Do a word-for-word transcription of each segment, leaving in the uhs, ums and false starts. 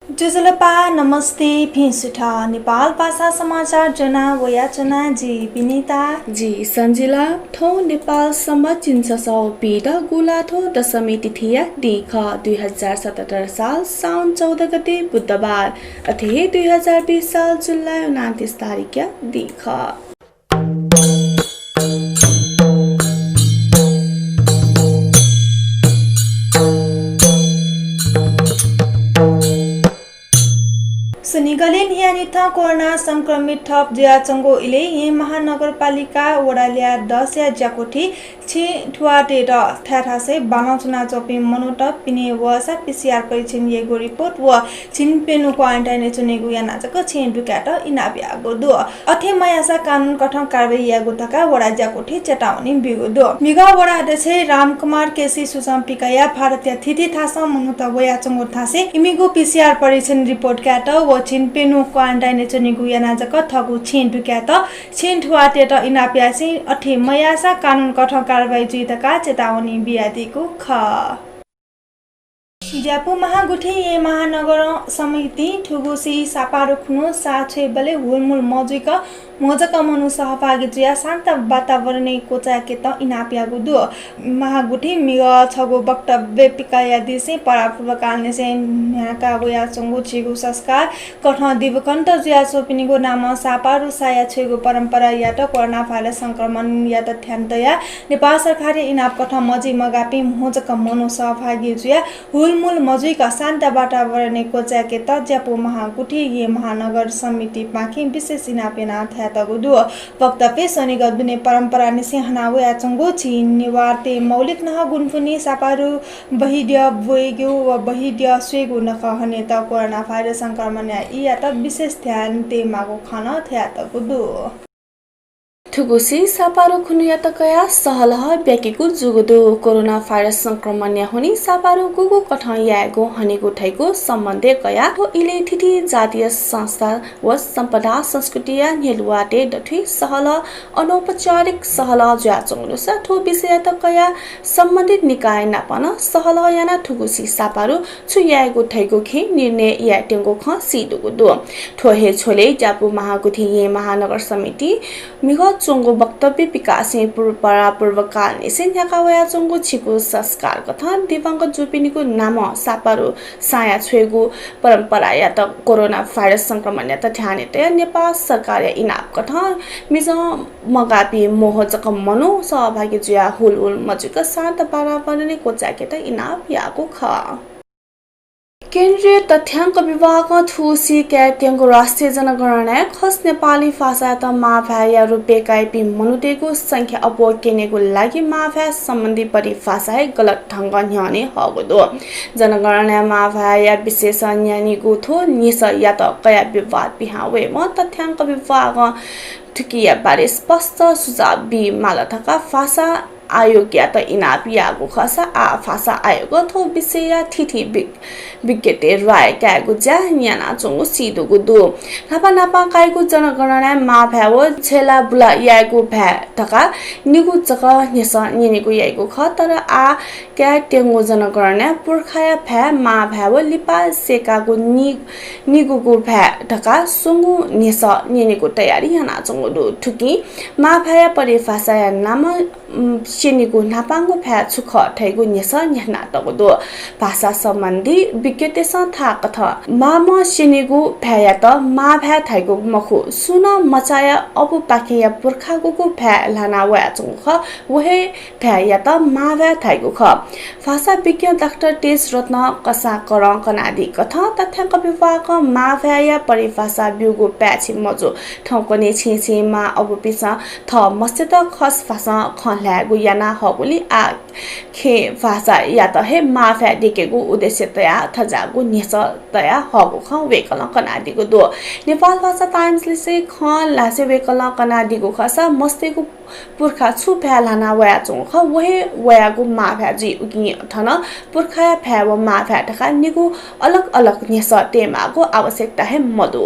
ज्वजलपा, नमस्ते, भिं सुथ। नेपाल भाषा समाचार ज्वना वयाच्वना जि विनिता। जि सञ्जिला। थौं नेपाल सम्बत झिंछसः व पीदँ गुंलाथ्व दशमी तिथिया दिं खः, दुई हजार सतहत्तर साल साउन चौध गते बुधबार, अथे हे दुई हजार बीस साल जुलाई उनान्तिस तारिखया दिं खः। स्वनिगलय् न्हियान्हिथं कोरोना संक्रमित थप जुयाच्वंगु इलय् येँ महानगरपालिका वडा ल्याः दसया ज्याकुथिइ छेँ थुवाःतय्त थाय् थासय् बालं च्वनाच्वंपिं मनूत पिने वःसा पीसीआर परीक्षण याइगु रिपोर्ट व झिंप्यन्हु क्वारेन्टाइनय् च्वनेगु यानाः जक छेँ दुकायेत इनाप याःगु दु। अथे मयाःसा कानून कथं कारवाही यायेगु धकाः वडा ज्याकुथिं चेतावनी ब्यूगु दु। म्हिगः वडा अध्यक्ष रामकुमार केसी सूचना पिकयाः भारतया थीथी थासं मनूत वयाच्वंगु थासय् इमिगु पीसीआर परीक्षण रिपोर्ट कायेत व झिंप्यन्हु क्वारेन्टाइनय् च्वनेगु यानाः जक थःगु छेँ दुकायेत छेँ थुवाःतय्त इनाप यासें अथे मयाःसा कानून कथं कारवाही जुइ धकाः चेतावनी बियादीगु खः। ज्यापू महागुथि येँ महानगर समितिं थुगुसी सापारु खुन्हु साः छ्वयेबलय् हुलमुल मजुइक म्हजक मनू सहभागी जुयाः शान्त वातावरणय् क्वचायेकेत इनाप याःगु दु। महागुथिं म्हिगः छगू वक्तव्य पिकयादिसें परापूर्वकालंनिसें न्ह्याका वयाच्वंगु झीगु संस्कार कथं दिवंगत जुयाच्वंपिनिगु नामं सापारु साया छ्वयेगु परम्परायात कोरोना भाइरस संक्रमणयात ध्यान तयाः नेपाल सरकारया इनाप कथं मजि मगाःपिं म्हजक मनू सहभागी जुयाः हुलमुल मजुइक शान्त वातावरणय् क्वचायेकेत ज्यापू महागुथि येँ महानगर समितिपाखें विशेष इनाप यानाः धयातःगु दु। वक्तव्यय् स्वनिगः दुने परम्परानिसें हना वयाच्वंगु झी नेवाःतय् मौलिक नखः गुंपुन्हि सापारु बहिद्यः ब्वयेगु व बहिद्यः स्वयेगु नखः हनेत कोरोना भाइरस संक्रमणया ईयात विशेष ध्यान तयेमाःगु खँ नं धयातःगु दु। थुगुसी सापारु खुन्हुयात कयाः सहलह ब्याकेगु जूगु दु। कोरोना भाइरस संक्रमणया हुनिं सापारु गुगु कथं यायेगु हनेगु धइगु सम्बन्धय् कयाः थ्व इलय् थीथी जातीय संस्था व सम्पदा संस्कृतिया न्ह्यलुवातय् दथुइ सहलह अनौपचारिक सहलह जुयाच्वंगु दुसा थ्व विषययात कयाः सम्बन्धित निकाय नाप नं सहलह यानाः थुगुसी सापारु छु यायेगु धइगु खँय् निर्णय यायेत्यंगु खँ सीदुगु दु। थ्व हे झ्वलय् ज्यापू महागुथि येँ महानगर समितिं म्हिगः च्वंगु वक्तव्य पिकासें पूर्व परापूर्वकालंनिसें न्ह्याका वयाच्वंगु झीगु संस्कार कथं दिवंगत जूपिनिगु नामं सापारु साया छ्वयेगु परम्परायात कोरोना भाइरस संक्रमणयात ध्यानय् तयाः नेपाल सरकारया इनाप कथं मिजं मगाःपिं म्हजक मनू सहभागी जुयाः हुलहुल मजुइक शान्त वातावरणय् क्वचायेकेत इनाप याःगु खः। केन्द्रीय तथ्याङ्क विभागं थुगुसी कायेत्यंगु राष्ट्रिय जनगणनाय् खस नेपाली भाषायात मांभाय्‌या रूपय् काइपिं मनूतय्‌गु संख्या अप्वः क्यनेगु लागि मांभाय् सम्बन्धी परिभाषा हे गलत ढंगं न्ह्यःने हःगु दु। जनगणनाय् मांभाय्‌या विशेष न्यनीगु थ्व न्ह्यसःयात कयाः विवाद पिहां वयेवं तथ्याङ्क विभागं थुकिया बारे स्पष्ट सुझाव बीमाल धकाः भाषा आयोगयात इनाप याःगु खःसा आः भाषा आयोगं थ्व विषयया थीथी वि-, विज्ञतय् राय कायेगु ज्या यानाच्वंगु सीदुगु दु। न्हापा न्हापा काइगु जनगणनाय् मांभाय् व छ्यलाबुला याइगु भाय् धकाः निगू जक न्ह्यसः न्यनेगु याइगु खः, तर आः कायेत्यंगु जनगणनाय् पुर्खाया भाय् मांभाय् व लिपा सय्‌कागु नि-, निगूगु भाय् धकाः स्वंगू न्ह्यसः न्यनेगु तयारी यानाच्वंगु दु। थुकिं मांभाय्‌या परिभाषाया नामं, उम्, स्यनीगु न्हापांगु भाय् छु खः धइगु न्ह्यसः न्ह्यानातःगु दु। भाषा सम्बन्धी विज्ञतय्‌सं धाःकथं मामं स्यनीगु भाय्‌यात मांभाय् धाइगु मखु, सुं नं मचाया अबुपाखेंया पुर्खा गुगु भाय् ल्हाना वयाच्वंगु खः, व हे भाय्‌यात मांभाय् धाइगु खः। भाषाविज्ञ डाक्टर तेजरत्न कसाकरं कनादीकथं तथ्याङ्क विभागं मांभाय्‌या परिभाषा ब्यूगु पाय्‌छि मजू। थौंकन्हय् छिं छिं मां अबुपिन्सं थः मस्यत खस भाषां खँ ल्हायेगु याना हःगुलिं आः खय् भाषायात हे मांभाय् दयेकेगु उद्देश्य तयाः थज्याःगु न्ह्यसः तया हःगु खँ वय्‌कलं कनादीगु दु। नेपाल भाषा टाइम्सलिसे खँ ल्हासे वय्‌कलं कनादीगु खःसा मस्यतय्‌गु पुर्खा छु भाय् ल्हाना वयाच्वंगु खः, व हे वयागु मांभाय् जुइ। उकिं थन पुर्खाया भाय् व मांभाय् धकाः निगू अलग अलग न्ह्यसः तयेमाःगु आवश्यकता हे मदु।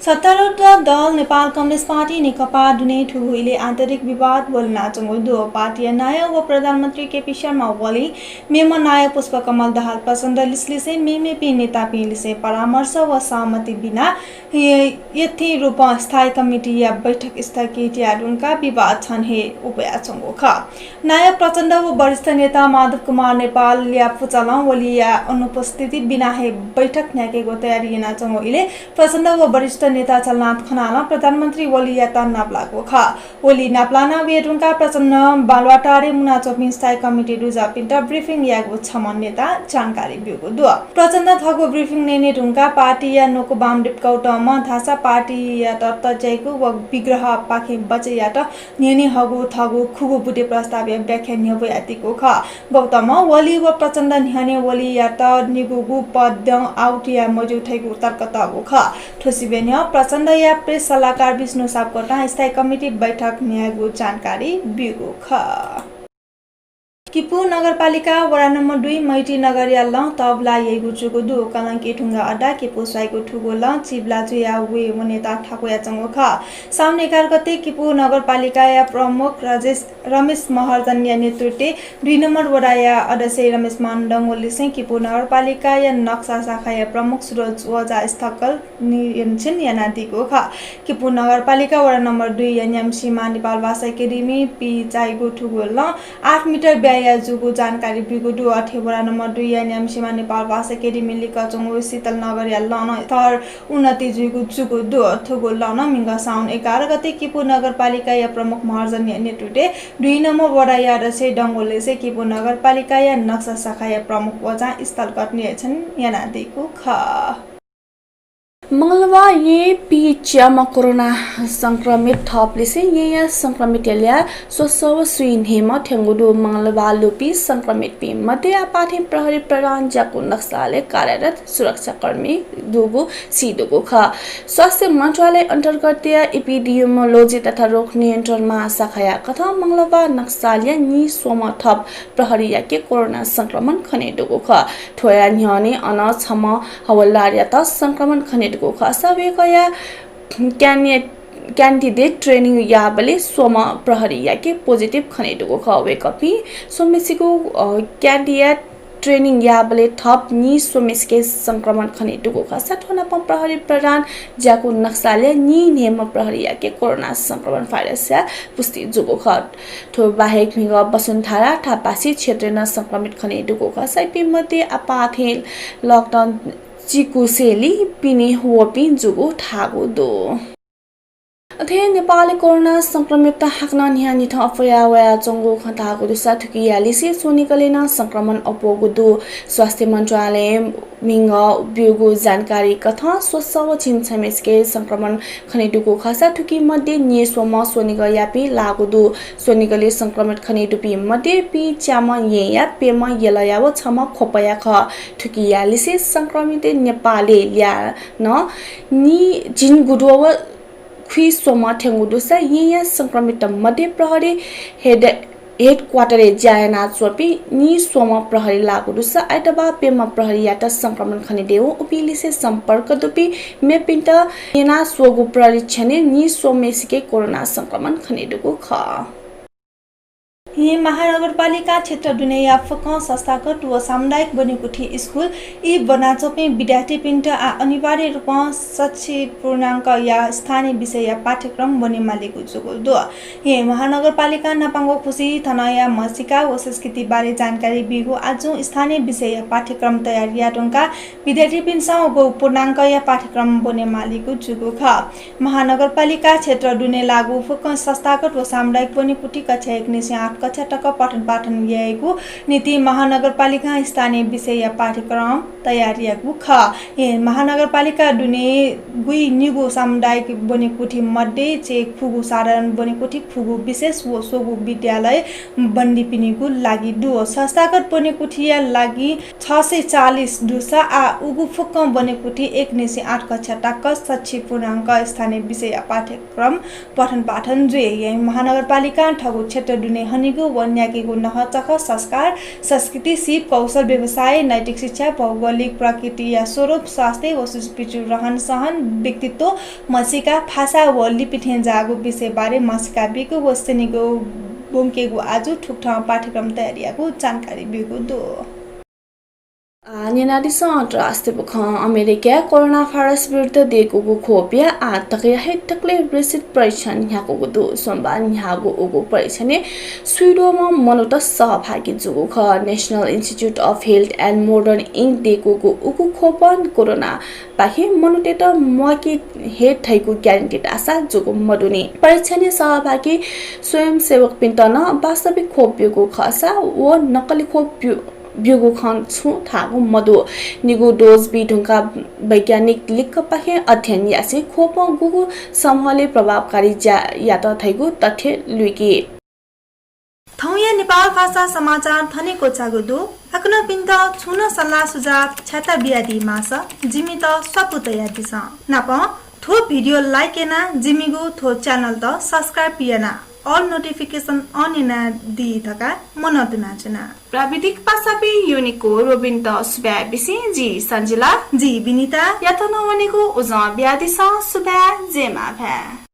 सत्तारूढ दल नेपाल कम्युनिस्ट पार्टी नेकपा दुने थुगु इले आन्तरिक विवाद ब्वलनाच्वंगु दु। पार्टीया नायः व प्रधानमन्त्री केपी शर्मा ओली, मेम्ह नायः पुष्पकमल दाहाल प्रचण्ड लिसेलिसे मेमेपिं नेतापिं लिसे परामर्श व सहमति बिना य-, यथें रूपं स्थायी कमिटीया बैठक स्थगित याये धुंकाः विवाद झन हे उब्वयाच्वंगु खः। नायः प्रचण्ड व वरिष्ठ नेता माधव कुमार नेपालया पुचलं ओलीया अनुपस्थिति बिना हे बैठक न्ह्याकेगु तयारी यानाच्वंगु इले प्रचण्ड व वरिष्ठ नेता झलनाथ खनालं प्रधानमन्त्री ओलीयात नापलाःगु खः। ओली नापलाना वये धुंकाः प्रचण्ड बालुवाटारय् मुनाच्वंपिं स्थायी कमिटी दुजःपिन्त briefing याःगु छम्ह नेतां जानकारी ब्यूगु दु। प्रचण्डं थःगु briefing नयेने धुंकाः पार्टीया न्वकू वामदेव गौतमं धाःसा पार्टीयात तज्याइगु व विग्रहपाखें बचय् यायेत न्ह्यःने हःगु थःगु खुगू बुँदे प्रस्तावया व्याख्या न्ह्यब्वयादीगु खः। गौतमं ओली व प्रचण्ड न्ह्यःने ओलीयात निगूगु पदं out याये मज्यू धइगु तर्क तःगु खः। थ्व सिबें न्ह्यः प्रचण्डया प्रेस सल्लाहकार विष्णु सापकोटां स्थायी कमिटी बैठक न्ह्याःगु जानकारी ब्यूगु खः। किपू नगरपालिका वडा नम्बर दुई मैत्री नगरया लँ तःबुला याइगु जूगु दु। कलंकी ढुङ्गा अड्डा किपू स्वाइगु थुगु लँ चिबुला जुयाः वये वनेत थाकुयाच्वंगु खः। साउन एघार गते किपू नगरपालिकाया प्रमुख रजेश, रमेश महर्जनया नेतृत्वय् दुई नम्बर वडाया अध्यक्ष रमेशमान डंगोलिसें किपू नगरपालिकाया नक्सा शाखाया प्रमुख सुरज ओझा स्थलगत निरीक्षण यानादीगु खः। किपू नगरपालिका वडा नम्बर दुईया न्याम्सीमा नेपाल भाषा एकेडेमी पीचाइगु थुगु लँ आठ मिटर ब्याहा जूगु जानकारी ब्यूगु दु। अथे वडा नम्बर दुईया न्याम्सीमा नेपाल भाषा एकेडेमी लिक्क च्वंगु शीतल नगरया लँ नं स्तर उन्नति जुइगु जूगु दु। थुगु लँ नं म्हिगः साउन एघार गते किपू नगरपालिकाया प्रमुख महर्जनया नेतृत्वय् दुई नम्बर वडाया अध्यक्ष डंगोलिसें किपू नगरपालिकाया नक्सा शाखाया प्रमुख ओझां स्थलगत निरीक्षण यानादीगु खः। मंगलबार येँय् पीच्याम्ह कोरोना संक्रमित थप लिसें येँया संक्रमितया ल्याः स्वसः व स्वीन्हय्म्ह थ्यंगु दु। मंगलबार लूपिं संक्रमितपिं मध्ये आपाखें प्रहरी प्रधान ज्याकू नक्सालय् कार्यरत सुरक्षाकर्मी दुगु सीदुगु खः। स्वास्थ्य मन्त्रालय अन्तर्गतया epidemiology तथा रोग नियन्त्रण महाशाखाया कथं मंगलबार नक्सालया नीस्वम्ह थप प्रहरीयाके कोरोना संक्रमण खनेदुगु खः। थ्वया न्ह्यःने अन छम्ह हवलदारयात संक्रमण खनेदुगु खःसा वय्कःया क्याने-, candidate training याःबलय् स्वम्ह प्रहरीयाके positive खनेदुगु खः। वय्कःपिं स्वम्हेसिगु, अ, candidate training याःबलय् थप नीस्वम्हेसिके संक्रमण खनेदुगु खःसा थ्व नापं प्रहरी प्रधान ज्याकू नक्सालया नीन्हय्म्ह प्रहरीयाके कोरोना संक्रमण भाइरसया पुष्टि जूगु खः। थ्व बाहेक म्हिगः वसुन्धरा थापासी क्षेत्रय् नं संक्रमित खनेदुगु खःसा इपिं मध्ये आपाखें lockdown चिकुसेंलि पिने वःपिं जूगु धाःगु दु। अथे नेपालय् कोरोना संक्रमित हाकनं न्हियान्हिथं अप्वया वयाच्वंगु खँ धाःगु दुसा थुकिया लिसे स्वनिगलय् नं संक्रमण अप्वःगु दु। स्वास्थ्य मन्त्रालयं म्हिगः ब्यूगु जानकारी कथं स्वसः व झिंछम्हेसिके संक्रमण खनेदुगु खःसा थुकी मध्ये नीस्वम्ह स्वनिगःयापिं लाःगु दु। स्वनिगलय् संक्रमित खनेदुपिं मध्ये पीच्याम्ह येँया, प्यम्ह यलया व छम्ह ख्वपया खः। थुकिया लिसे संक्रमित नेपालय् ल्याः नं नि झिंगुद्वः व खुइस्वम्ह थ्यंगु दुसा येँया संक्रमित मध्ये प्रहरी हेड, headquarter-य् ज्या यानाच्वंपिं नीस्वम्ह प्रहरी लाःगु दुसा आइतबाः प्यम्ह प्रहरीयात संक्रमण खनेदयेवं उपिं लिसे सम्पर्क दुपिं मेपिन्त यानास्वःगु परीक्षणय् नीस्वम्हेसिके कोरोना संक्रमण खनेदुगु खः। येँ महानगरपालिका क्षेत्र दुनेया फुक्कं संस्थागत व सामुदायिक ब्वनेकुथि स्कुल ई ब्वनाच्वंपिं विद्यार्थीपिन्त आः अनिवार्य रूपं शैक्षिक पूर्णाङ्कया स्थानीय विषयया पाठ्यक्रम ब्वने मालीगु जूगु दु। येँ महानगरपालिकां न्हापांगु खुसी थनया म्हसीका व संस्कृति बारे जानकारी बीगु आजुं स्थानीय विषयया पाठ्यक्रम तयार याये धुंकाः विद्यार्थीपिन्सं उगु पूर्णाङ्कया पाठ्यक्रम ब्वने मालीगु जूगु खः। महानगरपालिका क्षेत्र दुने लाःगु फुक्कं संस्थागत व सामुदायिक ब्वनेकुथि कक्षा एक निसें आठ कक्षा तक पठन पाठन यायेगु निंतिं महानगरपालिकां स्थानीय विषयया पाठ्यक्रम तयार याःगु खः। येँ महानगरपालिका दुने गुइ निगू सामुदायिक ब्वनेकुथि मध्ये चय्खुगू साधारण ब्वनेकुथि, खुगू विशेष व स्वगू विद्यालय बन्दीपिनिगु लागि दु। संस्थागत ब्वनेकुथिया लागि छ सय चालिस दुसा आः उगु फुक्कं ब्वनेकुथि एक निसें आठ कक्षा तक शैक्षिक पूर्णाङ्क स्थानीय विषयया पाठ्यक्रम पठन पाठन जुइ। येँ महानगरपालिकां थःगु क्षेत्र दुने हनेगु व न्याकेगु नखःचखः, संस्कार, संस्कृति, सिप, कौशल, व्यवसाय, नैतिक शिक्षा, भौगोलिक प्रकृतिया स्वरूप, स्वास्थ्य व सुचुपिचु रहनसहन, व्यक्तित्व, म्हसीका, भाषा व लिपि थें जाःगु विषयबारे म्हसीका बीगु व स्यनीगु ब्वंकेगु आजु थुकथं पाठ्यक्रम तयार याःगु जानकारी ब्यूगु दु। आ, न्यनादिसँ अन्तर्राष्ट्रिय बुखँ। अमेरिकाय् कोरोना भाइरस विरुद्ध दय्कूगु खोपया आः तकया हे दकलय् विस्तृत परीक्षण न्ह्याकूगु दु। सोमबार न्ह्याःगु उगु परीक्षणय् स्वीद्वःम्ह मनूत सहभागी जूगु खः। National Institute of Health and Moderna Inc दय्कूगु उगु खोपं कोरोनापाखें मनूतय्त म्वाके हे धइगु ग्यारेन्टी धाःसा जूगु मदुनि। परीक्षणय् सहभागी स्वयंसेवकपिन्त नं वास्तविक खोप ब्यूगु खःसा व नक्कली खोप ब्यू ब्यूगु खँ छुं धाःगु मदु। निगू डोज बी धुंकाः वैज्ञानिक लिक्कपाखें अध्ययन यासें खोपं गुगु समूहलय् प्रभावकारी ज्या यात धइगु तथ्य लुइकी। थौंया नेपाल भाषा समाचार थन हे क्वचाःगु दु। छिकपिन्त छुं नं सल्लाह सुझाव छ्याता बियादी माःसा जिमित स्वापू तयादिसँ। नापं थ्व भिडियो like यानाः जिमिगु थ्व च्यानलत subscribe यानाः all notification on यानादी धकाः मनंतुनाच्वना। प्राविधिक पासापिं युनिक व रोबिनत सुभाय् बिसें जि सञ्जिला। जि बिनिता। यात नं वनेगु उजं बियादिसँ। सुभाय्, जय मांभाय्।